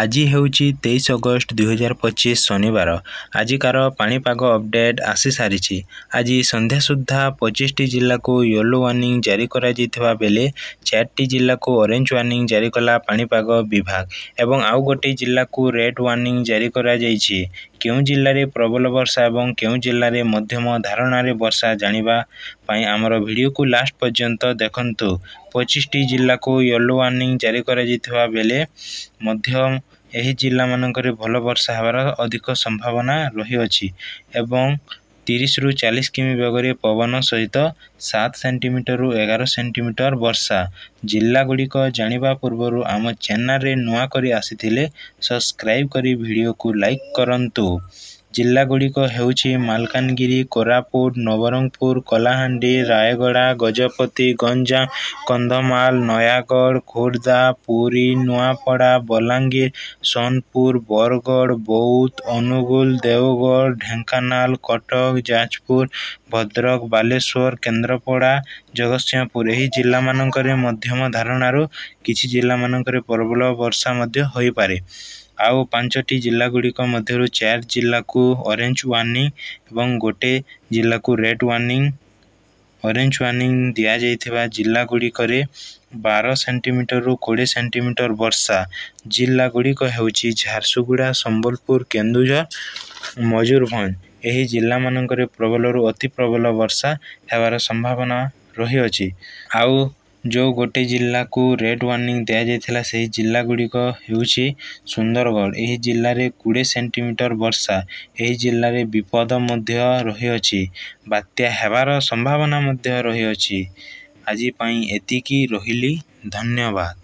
ଆଜି ହେଉଛି 23 ଅଗଷ୍ଟ 2025 ଶନିବାର। ଆଜିକାର ପାଣିପାଗ ଅପଡେଟ୍ ଆସିସାରିଛି। ଆଜି ସନ୍ଧ୍ୟା ସୁଦ୍ଧା 25ଟି ଜିଲ୍ଲାକୁ ୟେଲୋ ୱାର୍ଣ୍ଣିଂ ଜାରି କରାଯାଇଥିବା ବେଳେ 4ଟି ଜିଲ୍ଲାକୁ ଅରେଞ୍ଜ ୱାର୍ଣ୍ଣିଂ ଜାରି କଲା ପାଣିପାଗ ବିଭାଗ ଏବଂ ଆଉ ଗୋଟିଏ ଜିଲ୍ଲାକୁ ରେଡ୍ ୱାର୍ଣ୍ଣିଂ ଜାରି କରାଯାଇଛି। କେଉଁ ଜିଲ୍ଲାରେ ପ୍ରବଳ ବର୍ଷା ଏବଂ କେଉଁ ଜିଲ୍ଲାରେ ମଧ୍ୟମ ଧାରଣାରେ ବର୍ଷା ଜାଣିବା ପାଇଁ ଆମର ଭିଡ଼ିଓକୁ ଲାଷ୍ଟ ପର୍ଯ୍ୟନ୍ତ ଦେଖନ୍ତୁ। 25ଟି ଜିଲ୍ଲାକୁ ୟେଲୋ ୱାର୍ଣ୍ଣିଂ ଜାରି କରାଯାଇଥିବା ବେଳେ ମଧ୍ୟ ଏହି ଜିଲ୍ଲାମାନଙ୍କରେ ଭଲ ବର୍ଷା ହେବାର ଅଧିକ ସମ୍ଭାବନା ରହିଅଛି ଏବଂ 30ରୁ 40 କିମି ବେଗରେ ପବନ ସହିତ 7 ସେଣ୍ଟିମିଟରରୁ 11 ସେଣ୍ଟିମିଟର ବର୍ଷା। ଜିଲ୍ଲାଗୁଡ଼ିକ ଜାଣିବା ପୂର୍ବରୁ ଆମ ଚ୍ୟାନେଲରେ ନୂଆ କରି ଆସିଥିଲେ ସବସ୍କ୍ରାଇବ୍ କରି ଭିଡ଼ିଓକୁ ଲାଇକ୍ କରନ୍ତୁ। ଜିଲ୍ଲାଗୁଡ଼ିକ ହେଉଛି ମାଲକାନଗିରି, କୋରାପୁଟ, ନବରଙ୍ଗପୁର, କଳାହାଣ୍ଡି, ରାୟଗଡ଼ା, ଗଜପତି, ଗଞ୍ଜାମ, କନ୍ଧମାଳ, ନୟାଗଡ଼, ଖୋର୍ଦ୍ଧା, ପୁରୀ, ନୂଆପଡ଼ା, ବଲାଙ୍ଗୀର, ସୋନପୁର, ବରଗଡ଼, ବୌଦ୍ଧ, ଅନୁଗୁଳ, ଦେଓଗଡ଼, ଢେଙ୍କାନାଳ, କଟକ, ଯାଜପୁର, ଭଦ୍ରକ, ବାଲେଶ୍ୱର, କେନ୍ଦ୍ରାପଡ଼ା, ଜଗତସିଂହପୁର। ଏହି ଜିଲ୍ଲାମାନଙ୍କରେ ମଧ୍ୟମ ଧାରଣାରୁ କିଛି ଜିଲ୍ଲାମାନଙ୍କରେ ପ୍ରବଳ ବର୍ଷା ମଧ୍ୟ ହୋଇପାରେ। ଆଉ 5ଟି ଜିଲ୍ଲାଗୁଡ଼ିକ ମଧ୍ୟରୁ 4 ଜିଲ୍ଲାକୁ ଅରେଞ୍ଜ ୱାର୍ଣ୍ଣିଂ ଏବଂ ଗୋଟେ ଜିଲ୍ଲାକୁ ରେଡ୍ ୱାର୍ଣ୍ଣିଂ। ଅରେଞ୍ଜ ୱାର୍ଣ୍ଣିଂ ଦିଆଯାଇଥିବା ଜିଲ୍ଲାଗୁଡ଼ିକରେ 12 ସେଣ୍ଟିମିଟରରୁ 20 ସେଣ୍ଟିମିଟର ବର୍ଷା। ଜିଲ୍ଲାଗୁଡ଼ିକ ହେଉଛି ଝାରସୁଗୁଡ଼ା, ସମ୍ବଲପୁର, କେନ୍ଦୁଝର, ମୟୂରଭଞ୍ଜ। ଏହି ଜିଲ୍ଲାମାନଙ୍କରେ ପ୍ରବଳରୁ ଅତି ପ୍ରବଳ ବର୍ଷା ହେବାର ସମ୍ଭାବନା ରହିଅଛି। ଆଉ ଯେଉଁ ଗୋଟେ ଜିଲ୍ଲାକୁ ରେଡ୍ ୱାର୍ଣ୍ଣିଂ ଦିଆଯାଇଥିଲା, ସେହି ଜିଲ୍ଲାଗୁଡ଼ିକ ହେଉଛି ସୁନ୍ଦରଗଡ଼। ଏହି ଜିଲ୍ଲାରେ 20 ସେଣ୍ଟିମିଟର ବର୍ଷା। ଏହି ଜିଲ୍ଲାରେ ବିପଦ ମଧ୍ୟ ରହିଅଛି, ବାତ୍ୟା ହେବାର ସମ୍ଭାବନା ମଧ୍ୟ ରହିଅଛି। ଆଜି ପାଇଁ ଏତିକି ରହିଲି, ଧନ୍ୟବାଦ।